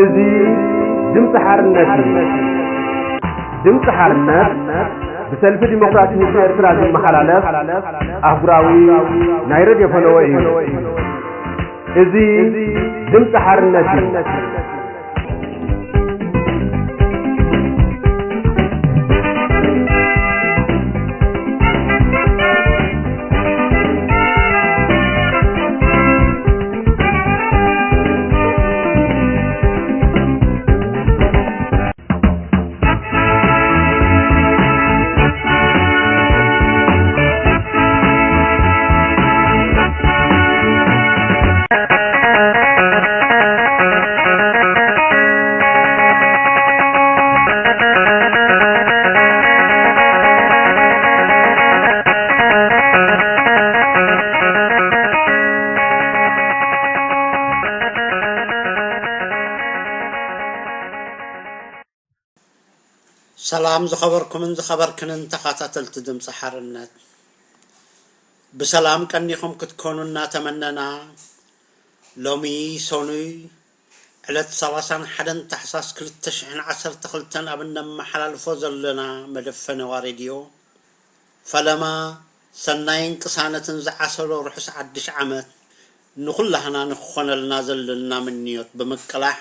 እዚ ድምፂ ሓርነት እዩ። ድምፂ ሓርነት ብሰልፊ ዲሞክራሲ ህዝቢ ኤርትራ ዝመሓላለፍ ኣህጉራዊ ናይ ሬድዮ ፈነወ እዩ። እዚ ድምፂ ሓርነት እዩ። ሰላም ዝኸበርኩምን ዝኸበርክንን ተኸታተልቲ ድምፂ ሓርነት፣ ብሰላም ቀኒኹም ክትኮኑ እናተመነና፣ ሎሚ ሰኑይ ዕለት ሰላሳን ሓደን ታሕሳስ ክልተ ሽሕን ዓሰርተ ክልተን ኣብ እነመሓላልፎ ዘለና መደብ ፈነዋ ሬድዮ፣ ፈለማ ሰናይን ቅሳነትን ዝዓሰሎ ርሑስ ሓድሽ ዓመት ንኹላህና ንክኾነልና ዘለና ምንዮት ብምቅላሕ፣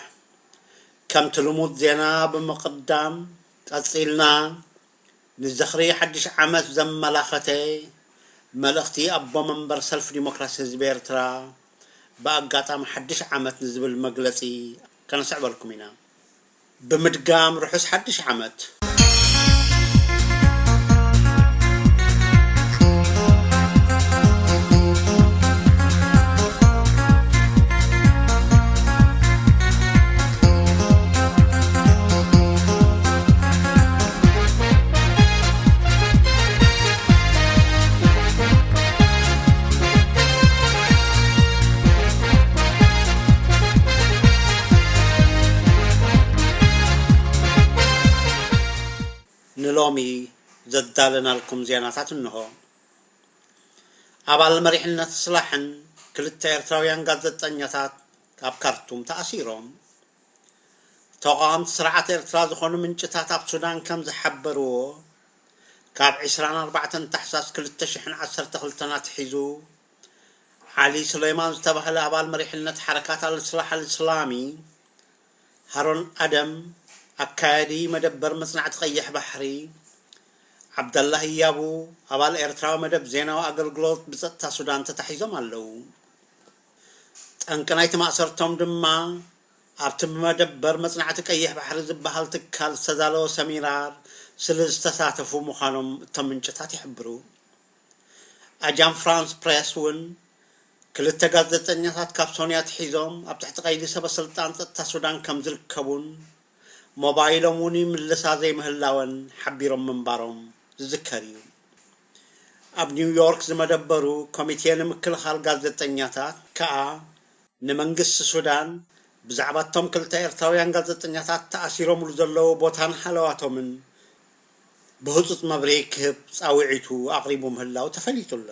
ከምቲ ልሙድ ዜና ብምቕዳም፣ ቀጺልና ንዝኽሪ ሓድሽ ዓመት ዘመላኸተ መልእኽቲ ኣቦ መንበር ሰልፊ ዲሞክራሲ ህዝቢ ኤርትራ ብኣጋጣሚ ሓድሽ ዓመት ንዝብል መግለጺ ከነስዕበልኩም ኢና። ብምድጋም ርሑስ ሓድሽ ዓመት። ንሎሚ ዘዳለናልኩም ዜናታት እንሆ። ኣባል መሪሕነት ስላሕን ክልተ ኤርትራውያን ጋዜጠኛታት ካብ ካርቱም ተኣሲሮም። ተቓወምቲ ስርዓት ኤርትራ ዝኾኑ ምንጭታት ኣብ ሱዳን ከም ዝሓበርዎ፣ ካብ ዕስራን ኣርባዕተን ታሕሳስ ክልተ ሽሕን ዓሰርተ ክልተን ኣትሒዙ፣ ዓሊ ሱለይማን ዝተባህለ ኣባል መሪሕነት ሓረካት ኣልስላሕ ኣልእስላሚ፣ ሃሮን ኣደም፣ ኣካያዲ መደበር መጽናዕቲ ቀይሕ ባሕሪ፣ ዓብደላሂ ያቡ፣ ኣባል ኤርትራዊ መደብ ዜናዊ ኣገልግሎት ብጸጥታ ሱዳን ተታሒዞም ኣለዉ። ጠንቂ ናይቲ ማእሰርቶም ድማ ኣብቲ ብመደበር መጽናዕቲ ቀይሕ ባሕሪ ዝበሃል ትካል ዝተዳለወ ሰሚናር ስለ ዝተሳተፉ ምዃኖም እቶም ምንጭታት ይሕብሩ። ኣጃን ፍራንስ ፕሬስ እውን ክልተ ጋዜጠኛታት ካብ ሶንያ ኣትሒዞም ኣብ ትሕቲ ቀይዲ ሰበ ስልጣን ጸጥታ ሱዳን ከም ዝርከቡን ሞባይሎም እውን ይምልሳ ዘይምህላወን ሓቢሮም ምንባሮም ዝዝከር እዩ። ኣብ ኒውዮርክ ዝመደበሩ ኮሚቴ ንምክልኻል ጋዜጠኛታት ከኣ ንመንግስቲ ሱዳን ብዛዕባ እቶም ክልተ ኤርትራውያን ጋዜጠኛታት ተኣሲሮምሉ ዘለዉ ቦታን ሃለዋቶምን ብህጹጽ መብርሂ ክህብ ጻውዒቱ ኣቕሪቡ ምህላው ተፈሊጡ ኣሎ።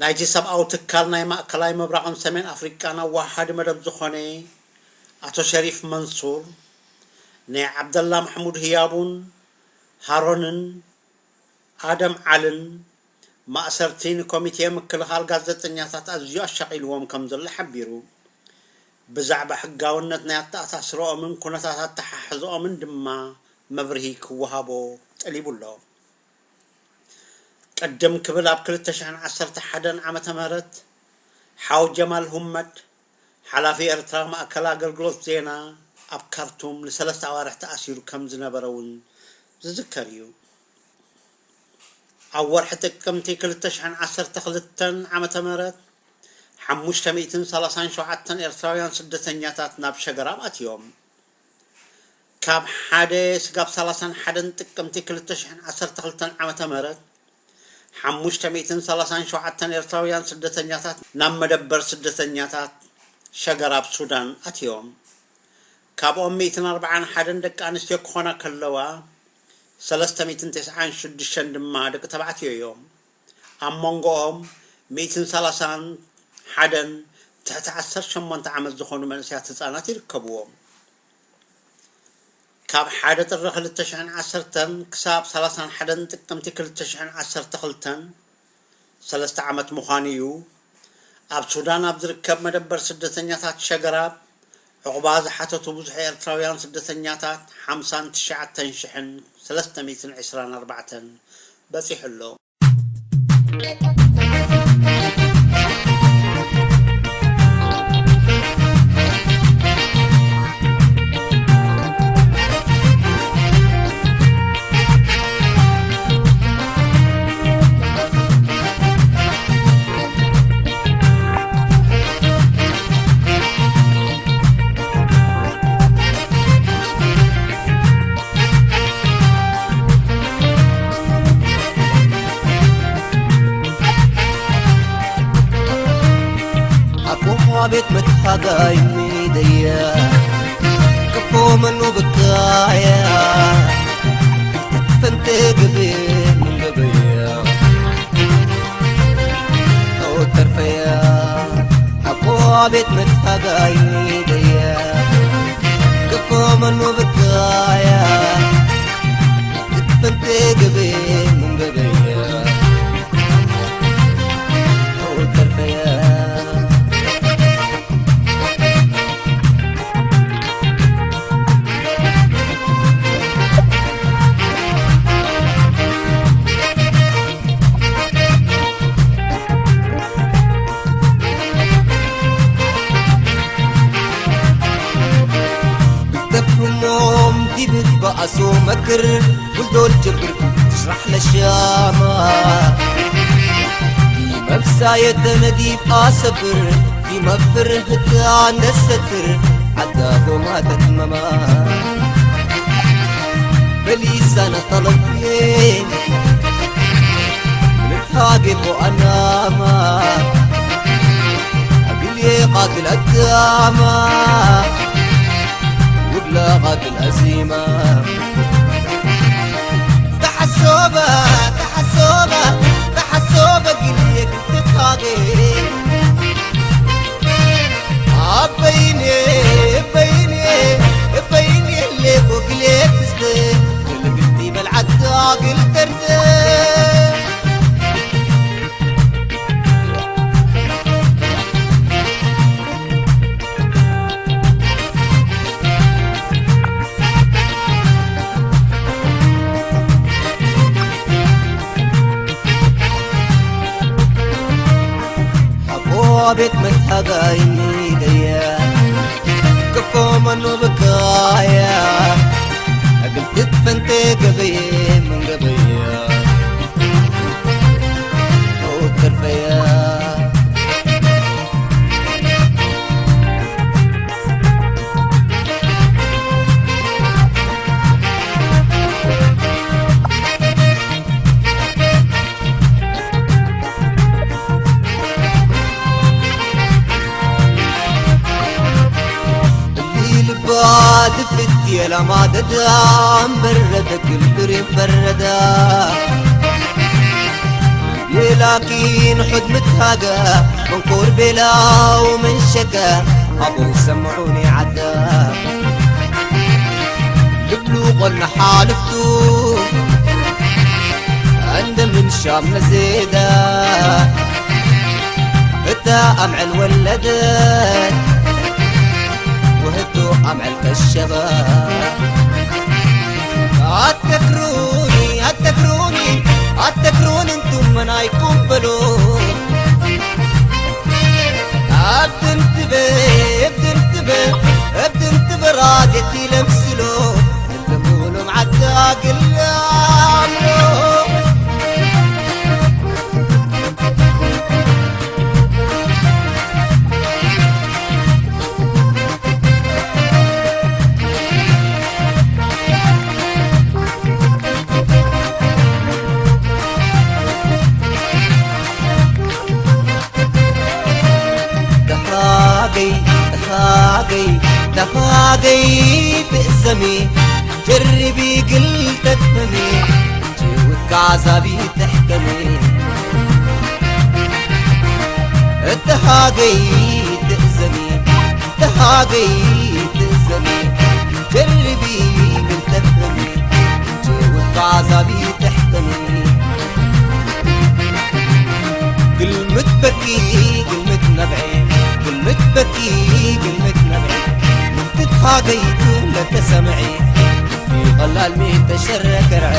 ናይቲ ሰብኣዊ ትካል ናይ ማእከላይ ምብራቕን ሰሜን ኣፍሪቃን ኣወሃሃዲ መደብ ዝኾነ ኣቶ ሸሪፍ መንሱር፣ ናይ ዓብደላ ማሕሙድ ህያቡን ሃሮንን ኣደም ዓልን ማእሰርቲ ንኮሚቴ ምክልኻል ጋዜጠኛታት ኣዝዩ ኣሻቒልዎም ከም ዘሎ ሓቢሩ። ብዛዕባ ሕጋውነት ናይ ኣተኣሳስርኦምን ኩነታት ኣተሓሕዝኦምን ድማ መብርሂ ክወሃቦ ጠሊቡ ኣሎ። ቅድም ክብል ኣብ ክልተ ሽሕን ዓሰርተ ሓደን ዓመተ ምህረት ሓው ጀማል ሁመድ፣ ሓላፊ ኤርትራ ማእከል ኣገልግሎት ዜና፣ ኣብ ካርቱም ንሰለስተ ኣዋርሕ ተኣሲሩ ከም ዝነበረ እውን ዝዝከር እዩ። ኣብ ወርሒ ጥቅምቲ ክልተ ሽሕን ዓሰርተ ክልተን ዓመተ ምህረት ሓሙሽተ ሚእትን ሰላሳን ሸውዓተን ኤርትራውያን ስደተኛታት ናብ ሸገራብ ኣትዮም። ካብ ሓደ ስጋብ ሰላሳን ሓደን ጥቅምቲ ክልተ ሽሕን ዓሰርተ ክልተን ዓመተ ምህረት ሓሙሽተ ሚእትን ሰላሳን ሸውዓተን ኤርትራውያን ስደተኛታት ናብ መደበር ስደተኛታት ሸገራብ ሱዳን ኣትዮም። ካብኦም ሚእትን ኣርባዓን ሓደን ደቂ ኣንስትዮ ክኾና ከለዋ፣ ሰለስተ ሚእትን ተስዓን ሽዱሽተን ድማ ደቂ ተባዕትዮ እዮም። ኣብ መንጎኦም ሚእትን ሰላሳን ሓደን ትሕቲ ዓሰርተ ሸሞንተ ዓመት ዝኾኑ መንእሰያት ህጻናት ይርከብዎም። ካብ ሓደ ጥሪ ክልተ ሽሕን ዓሰርተን ክሳብ ሰላሳን ሓደን ጥቅምቲ ክልተ ሽሕን ዓሰርተ ክልተን ሰለስተ ዓመት ምዃኑ እዩ። ኣብ ሱዳን ኣብ ዝርከብ መደበር ስደተኛታት ሸገራብ ዕቑባ ዝሓተቱ ብዙሕ ኤርትራውያን ስደተኛታት ሓምሳን ትሽዓተን ሽሕን ሰለስተ ሚእትን ዕስራን ኣርባዕተን በጺሑ ኣሎ። ኣቦ ቤት መትሓጋይ ሚደያ ክፎ መኑ ብካያ ፈንተ ግብ ምን ገበያ ተርፈያ ኣቦ ቤት መትሓጋይ ሚደያ ክፎ መኑ ብካያ ፈንተ ግብ ምን ገበያ ተርፈያ تفهمهم دي بتبقى سو مكر ولدول جبر تشرح للشامة دي مبساية نجيب أصبر دي مفر هتان الستر عذاب وما تتمما بليسان طلبي نتهاجم وأناما أقلي قاتل الداما وبلا قاتل أزيما تحسوبة تحسوبة تحسوبة قليك تتهاجم أبيني أبيني أبيني اللي بقليك تستي اللي بنتي بلعت عاقل تردي ቤት መታጋይ ሚደያ ክፎ መኑ ብካያ እግል ትትፈንቴ ገበየ ምን ገበያ ተርፈያ اللي لباد فتي لما ددام بردك البري بردا يلاكين حد متهاجا من قرب لا ومن شكا أبو سمعوني عدا ልብሉ ቆልና ሓልፍቱ እንደ ምንሻም ነዜዳ እታ ኣምዕል ወለደ ወህቱ ኣምዕል ከሸባ ኣተክሩኒ ኣተክሩኒ ኣተክሩኒ እንቱም መናይኩም በሎ ኣብትንትበ ኣብትንትበ ኣብትንትበ ራጀቲ ለምስሎ ለምስሎ ዓዳ ግላሎ ደሃገይ ደሃገይ ደሃገይ ትእሰሚ ጀርቢ ግል ተፍህሚ ጅውት ከዓዛቢ ትሕከሚ እተሃገይ ትእዘሚ እተሃገይ ትእዘሚ ጀርቢ ግል ሃገይቱ ለተሰምዒ ብቐላል ሚተሸረ ከርዐ።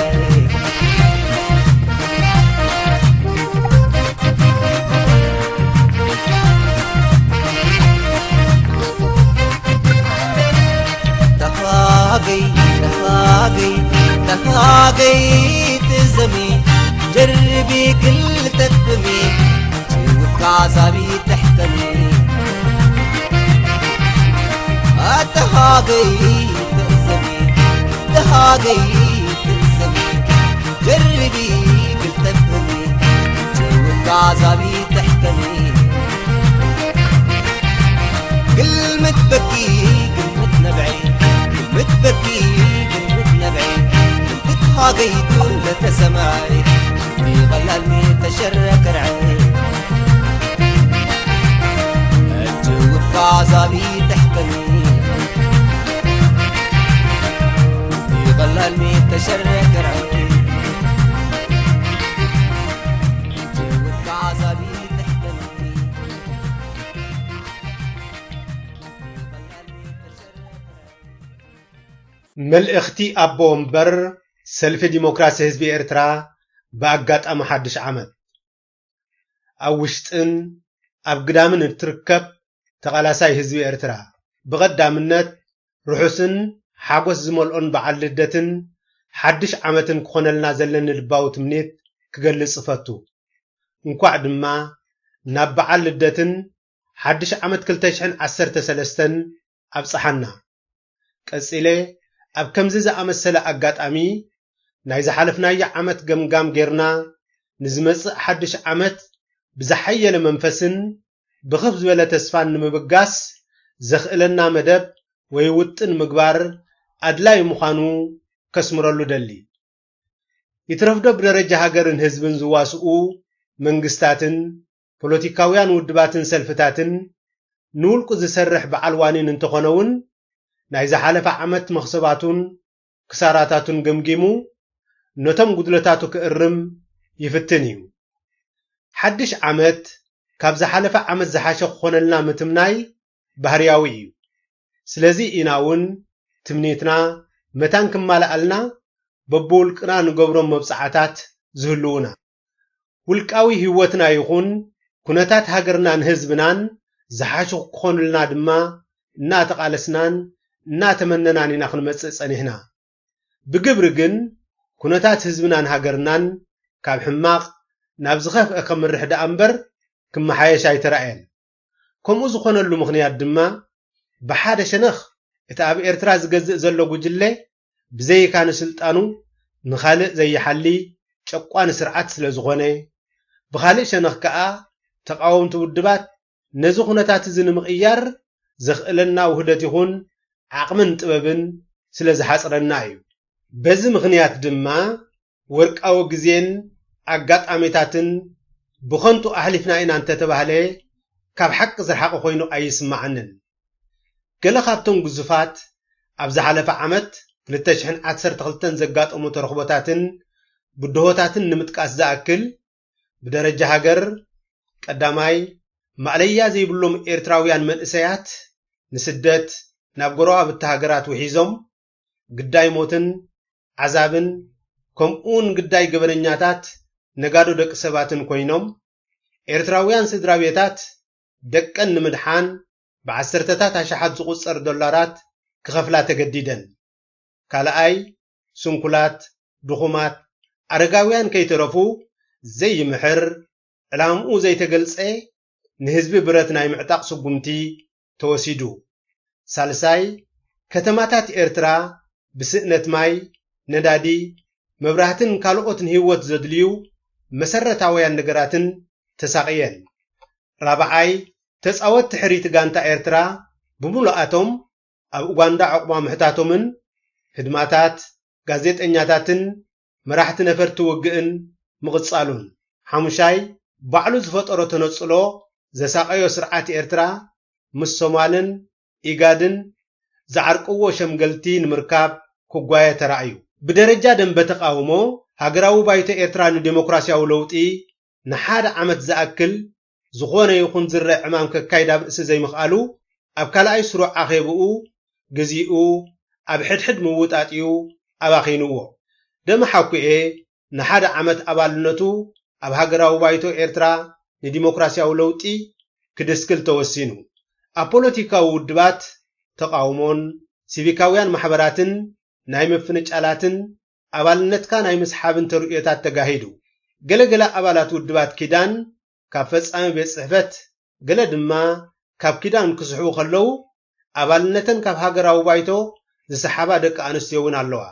ተሃገይ፣ ተሃገይ፣ ተሃገይ ትዘሚ፣ ጀርቢ ክልተትብሚ፣ ጅውካ ዛቢ ተሕተሚ። ኣተሃገይ ትዘሚ፣ ተሃገይ ትዘሚ፣ ጀርቢ ክልተትብሚ፣ ጅውካ ዛቢ ተሕተሚ። ግልምት በኪ ግልምት ነብዐ፣ ግልምት በኪ ግልምት ነብዐ፣ ክትሃገይቱ ለተሰማዒ፣ ብቐላል ሚተሸረ ከርዐ። እጅውካ ዛቢ ተሕተሚ፣ ብቐላል ሚተሸረ ከርዐ። እጅውካ ዛቢ ተሕተሚ። መልእኽቲ ኣቦ ወንበር ሰልፊ ዲሞክራሲ ህዝቢ ኤርትራ ብኣጋጣሚ ሓድሽ ዓመት። ኣብ ውሽጥን ኣብ ግዳምን እትርከብ ተቓላሳይ ህዝቢ ኤርትራ፣ ብቐዳምነት ርሑስን ሓጎስ ዝመልኦን በዓል ልደትን ሓድሽ ዓመትን ክኾነልና ዘለኒ ልባዊ ትምኒት ክገልጽ እፈቱ። እንኳዕ ድማ ናብ በዓል ልደትን ሓድሽ ዓመት ክልተ ሽሕን ዓሰርተ ሰለስተን ኣብጽሓና። ቀጺለ ኣብ ከምዚ ዝኣመሰለ ኣጋጣሚ ናይ ዝሓለፍናዮ ዓመት ገምጋም ጌርና፣ ንዝመጽእ ሓድሽ ዓመት ብዝሓየለ መንፈስን ብኽብ ዝበለ ተስፋን ንምብጋስ ዘኽእለና መደብ ወይ ውጥን ምግባር ኣድላዪ ምዃኑ ከስምረሉ ደሊ። ይትረፍዶ ብደረጃ ሃገርን ህዝብን ዝዋስኡ መንግስታትን ፖለቲካውያን ውድባትን ሰልፍታትን ንውልቁ ዝሰርሕ በዓል ዋኒን እንተኾነ እውን፣ ናይ ዝሓለፈ ዓመት መኽሰባቱን ክሳራታቱን ገምጊሙ ነቶም ጉድለታቱ ክእርም ይፍትን እዩ። ሓድሽ ዓመት ካብ ዝሓለፈ ዓመት ዝሓሸ ክኾነልና ምትምናይ ባህርያዊ እዩ። ስለዚ ኢና እውን ትምኒትና መታን ክማልኣልና በብውልቅና ንገብሮም መብጽዓታት ዝህልዉና። ውልቃዊ ህይወትና ይኹን ኩነታት ሃገርናን ህዝብናን ዝሓሹ ክኾኑልና ድማ እናተቓለስናን እናተመነናን ኢና ክንመጽእ ጸኒሕና። ብግብሪ ግን ኩነታት ህዝብናን ሃገርናን ካብ ሕማቕ ናብ ዝኸፍአ ከምርሕ ደኣ እምበር ክመሓየሽ ኣይተራእየን። ከምኡ ዝኾነሉ ምኽንያት ድማ ብሓደ ሸነኽ እቲ ኣብ ኤርትራ ዝገዝእ ዘሎ ጉጅለ ብዘይካ ንስልጣኑ ንኻልእ ዘይሓሊ ጨቋኒ ስርዓት ስለ ዝኾነ፣ ብኻልእ ሸነኽ ከኣ ተቓወምቲ ውድባት ነዚ ኩነታት እዚ ንምቕያር ዘኽእለና ውህደት ይኹን ዓቕምን ጥበብን ስለ ዝሓጽረና እዩ። በዚ ምኽንያት ድማ ወርቃዊ ግዜን ኣጋጣሚታትን ብኸንቱ ኣሕሊፍና ኢና እንተተባህለ ካብ ሓቂ ዝረሓቐ ኮይኑ ኣይስምዓንን። ገለ ካብቶም ግዙፋት ኣብ ዝሓለፈ ዓመት ክልተ ሽሕን ዓሰርተ ክልተን ዘጋጠሙ ተረኽቦታትን ብድሆታትን ንምጥቃስ ዝኣክል፣ ብደረጃ ሃገር፣ ቀዳማይ፣ ማእለያ ዘይብሎም ኤርትራውያን መንእሰያት ንስደት ናብ ጎረባብቲ ሃገራት ውሒዞም፣ ግዳይ ሞትን ዓዛብን፣ ከምኡውን ግዳይ ገበነኛታት ነጋዶ ደቂ ሰባትን ኮይኖም፣ ኤርትራውያን ስድራ ቤታት ደቀን ንምድሓን ብዓሰርተታት ኣሽሓት ዝቑጸር ዶላራት ክኸፍላ ተገዲደን። ካልኣይ፣ ስንኩላት፣ ድኹማት፣ ኣረጋውያን ከይተረፉ ዘይምሕር፣ ዕላምኡ ዘይተገልጸ ንህዝቢ ብረት ናይ ምዕጣቕ ስጉምቲ ተወሲዱ። ሳልሳይ፣ ከተማታት ኤርትራ ብስእነት ማይ፣ ነዳዲ፣ መብራህትን ካልኦት ንህይወት ዘድልዩ መሰረታውያን ነገራትን ተሳቕየን። ራብዓይ፣ ተጻወትቲ ሕርይቲ ጋንታ ኤርትራ ብምሉኣቶም ኣብ ኡጋንዳ ዕቑባ ምሕታቶምን ህድማታት ጋዜጠኛታትን መራሕቲ ነፈርቲ ውግእን ምቕጻሉን። ሓሙሻይ፣ ባዕሉ ዝፈጠሮ ተነጽሎ ዘሳቐዮ ስርዓት ኤርትራ ምስ ሶማልን ኢጋድን ዝዓርቅዎ ሸምገልቲ ንምርካብ ክጓየ ተራእዩ። ብደረጃ ደንበ ተቓውሞ ሃገራዊ ባይቶ ኤርትራ ንዴሞክራስያዊ ለውጢ ንሓደ ዓመት ዝኣክል ዝኾነ ይኹን ዝርእ ዕማም ከካይድ ኣብ ርእሲ ዘይምኽኣሉ፣ ኣብ ካልኣይ ስሩዕ ኣኼብኡ ግዚኡ ኣብ ሕድሕድ ምውጣጥ'ዩ ኣባኺንዎ። ደመሓኩኤ ንሓደ ዓመት ኣባልነቱ ኣብ ሃገራዊ ባይቶ ኤርትራ ንዲሞክራስያዊ ለውጢ ክድስክል ተወሲኑ። ኣብ ፖለቲካዊ ውድባት፣ ተቓውሞን ሲቪካውያን ማሕበራትን ናይ ምፍንጫላትን ኣባልነትካ ናይ ምስሓብን ተርእዮታት ተጋሂዱ። ገለገለ ኣባላት ውድባት ኪዳን ካብ ፈጻሚ ቤት ጽሕፈት፣ ገለ ድማ ካብ ኪዳን ክስሕቡ ከለዉ፣ ኣባልነተን ካብ ሃገራዊ ባይቶ ዝሰሓባ ደቂ ኣንስትዮ እውን ኣለዋ።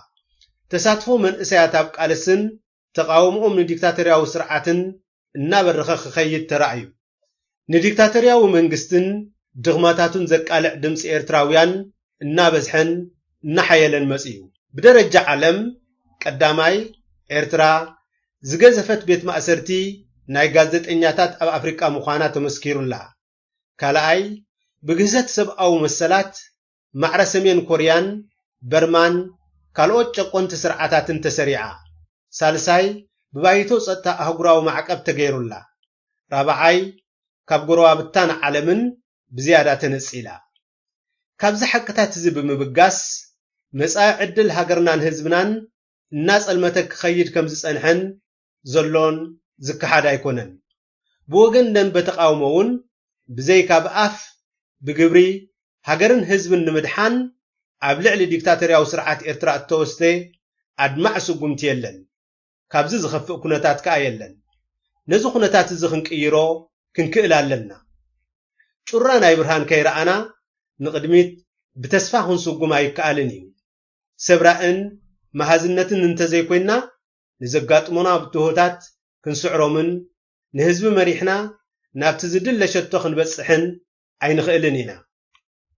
ተሳትፎ መንእሰያት ኣብ ቃልስን ተቓውሞኦም ንዲክታቶርያዊ ስርዓትን እናበረኸ ክኸይድ ተራእዩ። ንዲክታቶርያዊ መንግስትን ድኽመታቱን ዘቃልዕ ድምፂ ኤርትራውያን እናበዝሐን እናሓየለን መፂኡ። ብደረጃ ዓለም ቀዳማይ፣ ኤርትራ ዝገዘፈት ቤት ማእሰርቲ ናይ ጋዜጠኛታት ኣብ ኣፍሪቃ ምዃና ተመስኪሩላ። ካልኣይ፣ ብግህሰት ሰብኣዊ መሰላት ማዕረ ሰሜን ኮርያን በርማን ካልኦት ጨቆንቲ ስርዓታትን ተሰሪዓ። ሳልሳይ፣ ብባይቶ ጸጥታ ኣህጉራዊ ማዕቀብ ተገይሩላ። ራብዓይ፣ ካብ ጎረባብታን ዓለምን ብዝያዳ ተነጺላ። ካብዚ ሓቅታት እዚ ብምብጋስ፣ መጻኢ ዕድል ሃገርናን ህዝብናን እናጸልመተ ክኸይድ ከም ዝጸንሐን ዘሎን ዝከሓድ ኣይኮነን። ብወገን ደንበ ተቓውሞ እውን ብዘይካ ብኣፍ፣ ብግብሪ፣ ሃገርን ህዝብን ንምድሓን ኣብ ልዕሊ ዲክታቶርያዊ ስርዓት ኤርትራ እተወስደ ኣድማዒ ስጉምቲ የለን። ካብዚ ዝኸፍእ ኩነታት ከኣ የለን። ነዚ ኩነታት እዚ ክንቅይሮ ክንክእል ኣለና። ጩራ ናይ ብርሃን ከይረኣና ንቕድሚት ብተስፋ ክንስጉም ኣይከኣልን እዩ። ሰብ ራእን መሃዝነትን እንተዘይኮይንና፣ ንዘጋጥሙና ብድሆታት ክንስዕሮምን ንህዝቢ መሪሕና ናብቲ ዝድለ ሸቶ ክንበጽሕን ኣይንኽእልን ኢና።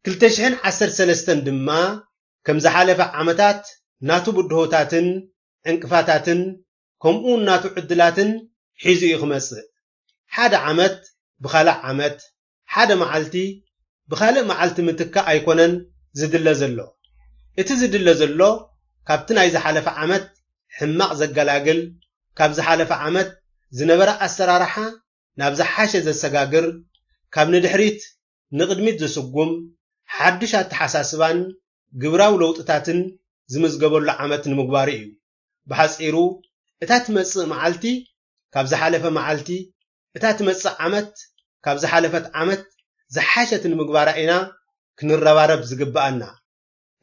ክልተ ሽሕን ዓሰርተ ሰለስተን ድማ ከም ዝሓለፈ ዓመታት ናቱ ብድሆታትን ዕንቅፋታትን ከምኡውን ናቱ ዕድላትን ሒዙ እዩ ክመጽእ። ሓደ ዓመት ብኻልእ ዓመት፣ ሓደ መዓልቲ ብኻልእ መዓልቲ ምትካእ ኣይኮነን ዝድለ ዘሎ። እቲ ዝድለ ዘሎ ካብቲ ናይ ዝሓለፈ ዓመት ሕማቕ ዘገላግል፣ ካብ ዝሓለፈ ዓመት ዝነበረ ኣሰራርሓ ናብ ዝሓሸ ዘሰጋግር፣ ካብ ንድሕሪት ንቕድሚት ዝስጉም ሓድሽ ኣተሓሳስባን ግብራዊ ለውጥታትን ዝምዝገበሉ ዓመት ንምግባሩ እዩ። ብሓጺሩ፣ እታ ትመጽእ መዓልቲ ካብ ዝሓለፈ መዓልቲ፣ እታ ትመጽእ ዓመት ካብ ዝሓለፈት ዓመት ዝሓሸት ንምግባራ ኢና ክንረባረብ ዝግብኣና።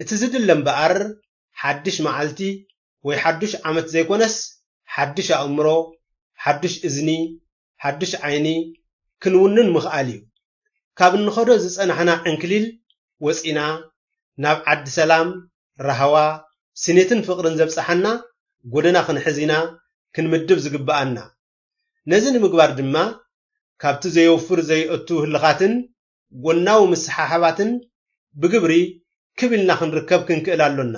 እቲ ዝድለ እምበኣር፣ ሓድሽ መዓልቲ ወይ ሓዱሽ ዓመት ዘይኮነስ፣ ሓድሽ ኣእምሮ፣ ሓዱሽ እዝኒ፣ ሓዱሽ ዓይኒ ክንውንን ምኽኣል እዩ። ካብ እንኸዶ ዝጸናሕና ዕንክሊል ወጺና፣ ናብ ዓዲ ሰላም፣ ራህዋ፣ ስኒትን ፍቕርን ዘብጽሓና ጎደና ክንሕዝ ኢና ክንምድብ ዝግብኣና። ነዚ ንምግባር ድማ፣ ካብቲ ዘየውፍር ዘየእቱ ህልኻትን ጎናዊ ምስሓሓባትን ብግብሪ ክብ ኢልና ክንርከብ ክንክእል ኣሎና።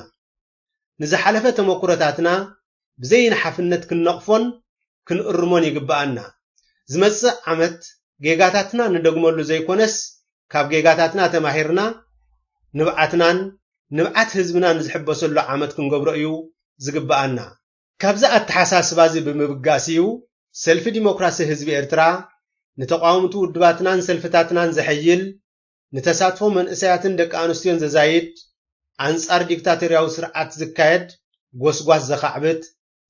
ንዝሓለፈ ተመኩሮታትና ብዘይንሓፍነት ክንነቕፎን ክንእርሞን ይግብኣና። ዝመጽእ ዓመት ጌጋታትና ንደግመሉ ዘይኮነስ፣ ካብ ጌጋታትና ተማሂርና፣ ንብዓትናን ንብዓት ህዝብናን ዝሕበሰሉ ዓመት ክንገብሮ እዩ ዝግብኣና። ካብዚ ኣተሓሳስባ እዚ ብምብጋስ እዩ፣ ሰልፊ ዲሞክራሲ ህዝቢ ኤርትራ ንተቓወምቲ ውድባትናን ሰልፍታትናን ዘሐይል፣ ንተሳትፎ መንእሰያትን ደቂ ኣንስትዮን ዘዛይድ፣ ኣንጻር ዲክታቶርያዊ ስርዓት ዝካየድ ጎስጓስ ዘኻዕብት፣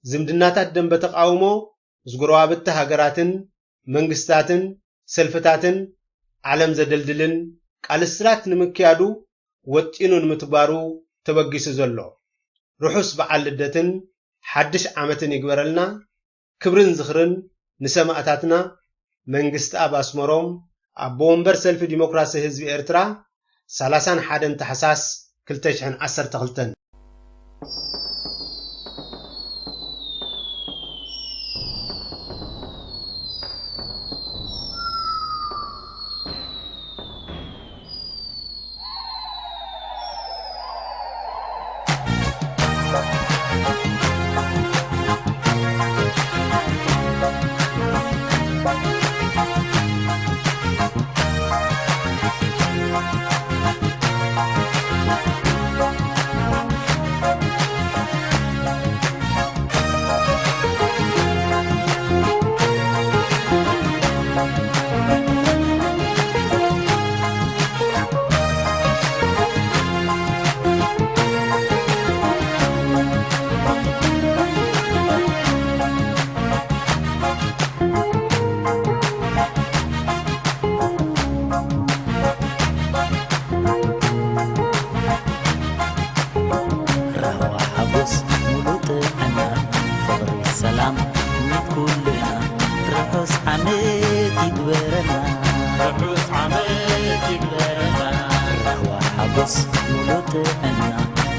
ዝምድናታት ደንበ ተቓውሞ ምስ ጎረባብቲ ሃገራትን መንግስታትን ሰልፍታትን ዓለም ዘደልድልን ቃልስታት ንምክያዱ ወጢኑ ንምትግባሩ ተበጊሱ ዘሎ። ርሑስ በዓል ልደትን ሓድሽ ዓመትን ይግበረልና። ክብርን ዝኽርን ንሰማእታትና። መንግስትኣብ ኣስመሮም፣ ኣቦ ወንበር ሰልፊ ዲሞክራሲ ህዝቢ ኤርትራ፣ ሰላሳን ሓደን ታሕሳስ ክልተ ሽሕን ዓሰርተ ክልተን።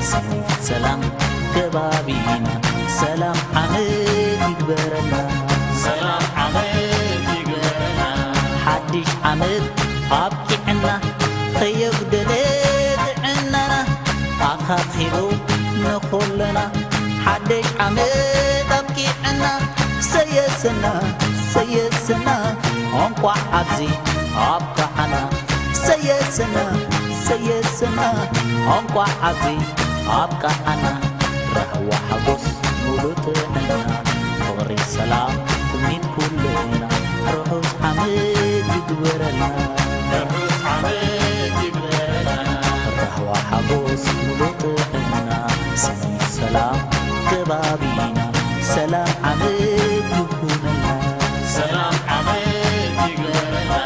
ሰላም ከባቢና፣ ሰላም ዓመት ይግበረልና። ሰላም ዓመት ይግበረልና። ሓድሽ ዓመት ኣብቂዕና፣ ከየጉደለ ጥዕናና ኣኻኺቡ ንኹልና። ሓድሽ ዓመት ኣብቂዕና፣ ሰየሰና፣ ሰየሰና፣ እንቋዕ ኣብዚ ኣብቃዓና። ሰየሰና፣ ሰየሰና፣ እንቋዕ ኣብዚ ኣብቃዓና። ራህዋ ሓጎስ ሙሉእ ጥዕና፣ ፍቕሪ ሰላም ትምኒት ኩልና፣ ርሑስ ዓመት ይግበረልና። ርሑስ ዓመት ይግበረልና። ራህዋ ሓጎስ ሙሉእ ጥዕና፣ ስኒት ሰላም ከባቢና፣ ሰላም ዓመት ይኹነልና። ሰላም ዓመት ይግበረልና።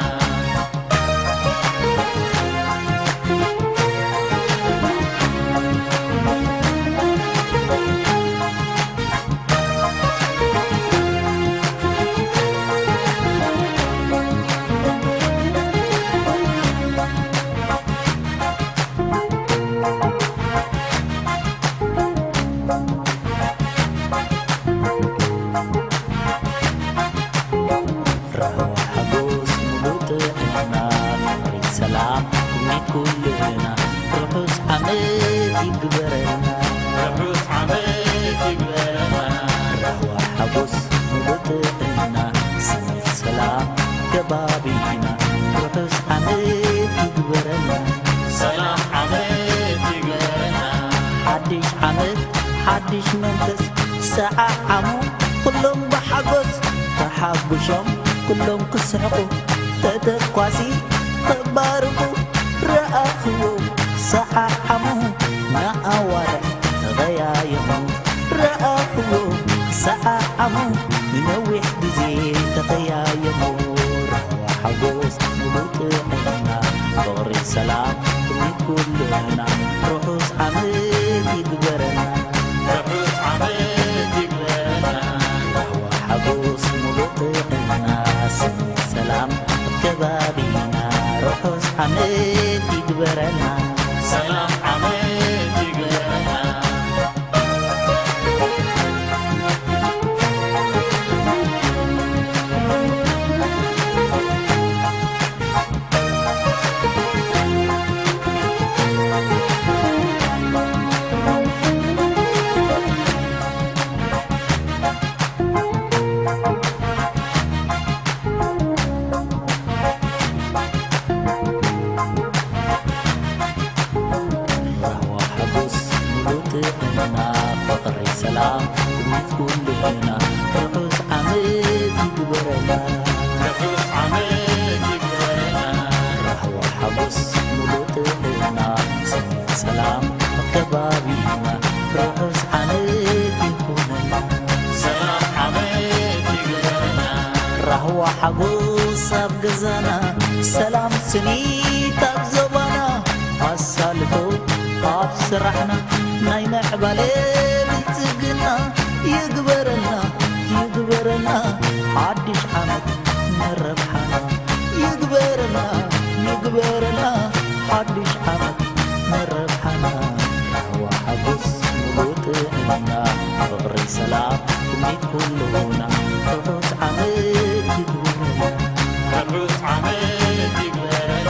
ራህዋ ሓጎስ ሙሉእ ጥዕና፣ ፍቕሪ ሰላም ትምኒት ኩልና፣ ርሑስ ዓመት ይግበረልና። ርሑስ ዓመት ይግበረልና። ራህዋ ሓጎስ ሙሉእ ጥዕና፣ ስኒት ሰላም ከባቢና፣ ርሑስ ዓመት ይግበረልና። ሰላም ዓመት ይግበረልና። ሓድሽ ዓመት ሓድሽ መንፈስ፣ ሰዓዓሙ ኩሎም ብሓጎስ፣ ተሓጉሶም ኩሎም ክስሕቑ፣ ተተኳሲ ተባርቑ፣ ረኣኽዎ ሰዓዓሙ ንኣዋርሕ ተቐያየሙ፣ ረኣኽዎ ሰዓዓሙ ንነዊሕ ግዜ ተቐያየሙ። ራህዋ ሓጎስ ሙሉእ ጥዕና፣ ፍቕሪ ሰላም ትምኒት ኩልና፣ ርሑስ ዓመት ይግበረና። ርሑስ ዓመት ይግበረና። ራህዋ ሓጎስ ሙሉእ ጥዕና፣ ስኒት ሰላም ኣብ ከባቢና፣ ርሑስ ዓመት ይግበረና። ሰላም ዓመት ይግበረና። ራህዋ ሓጎስ ሙሉእ ጥዕና፣ ፍቕሪ ሰላም ትምኒት ኩልና፣ ርሑስ ዓመት ይግበረና። ርሑስ ዓመት ይግበረና። ራህዋ ሓጎስ ሙሉእ ጥዕና፣ ስኒት ሰላም ኣብ ከባቢና፣ ርሑስ ዓመት ይኹነና። ሰላም ዓመት ይግበረና። ራህዋ ሓጎስ ኣብ ገዛና፣ ሰላም ስኒት ኣብ ዞባና፣ ኣሳልጦ ኣብ ስራሕና፣ ናይ ምዕባለ ብልጽግና ይግበረና፣ ይግበረና። ሓድሽ ዓመት ንረብሓና ይግበረና፣ ይግበረና። ሓድሽ ዓመት ንረብሓና፣ ራህዋ ሓጎስ ሙሉእ ጥዕና፣ ፍቕሪ ሰላም ትምኒት ኩሉና፣ ርሑስ ዓመት ይግበረና። ርሑስ ዓመት ይግበረና።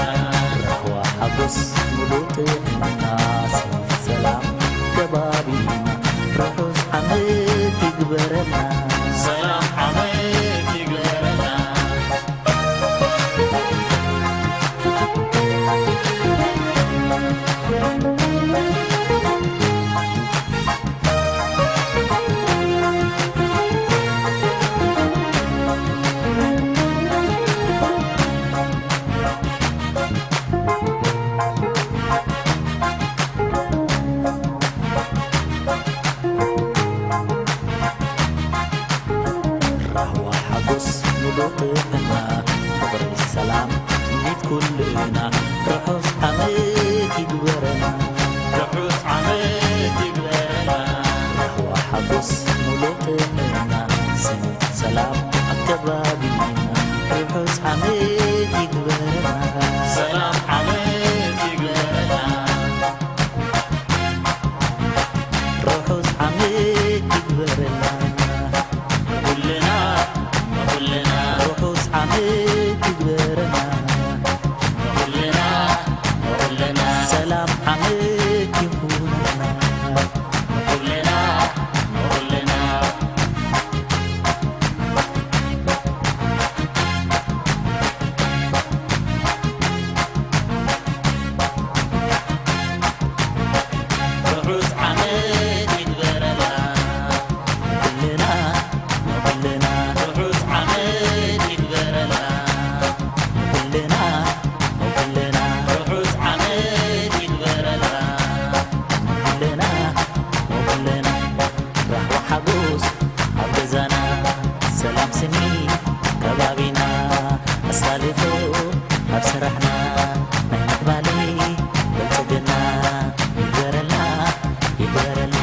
ራህዋ ሓጎስ ሙሉእ ጥዕና፣ ስኒት ሰላም ከባቢና፣ ርሑስ ዓመት ይግበረና። ሰላም ዓመት ይግበረና። ኣለና ኩልና ራህዋ ሓጎስ ኣብ ገዛና፣ ሰላም ስኒ ከባቢና ኣሳልጦ ኣብ ስራሕና፣ ናይ ምዕባለ ብልጽግና ይግበረልና፣ ይግበረልና።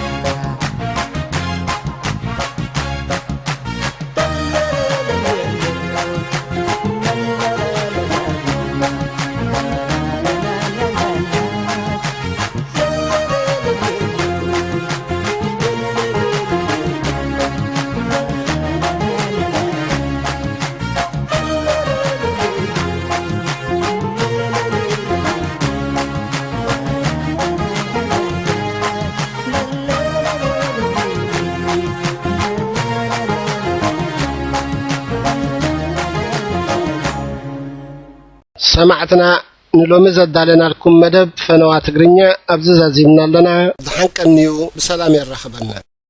ሰማዕትና፣ ንሎሚ ዘዳለናልኩም መደብ ፈነዋ ትግርኛ ኣብዚ ዛዚምና ኣለና። ዝሓንቀንዩ ብሰላም የራኽበና።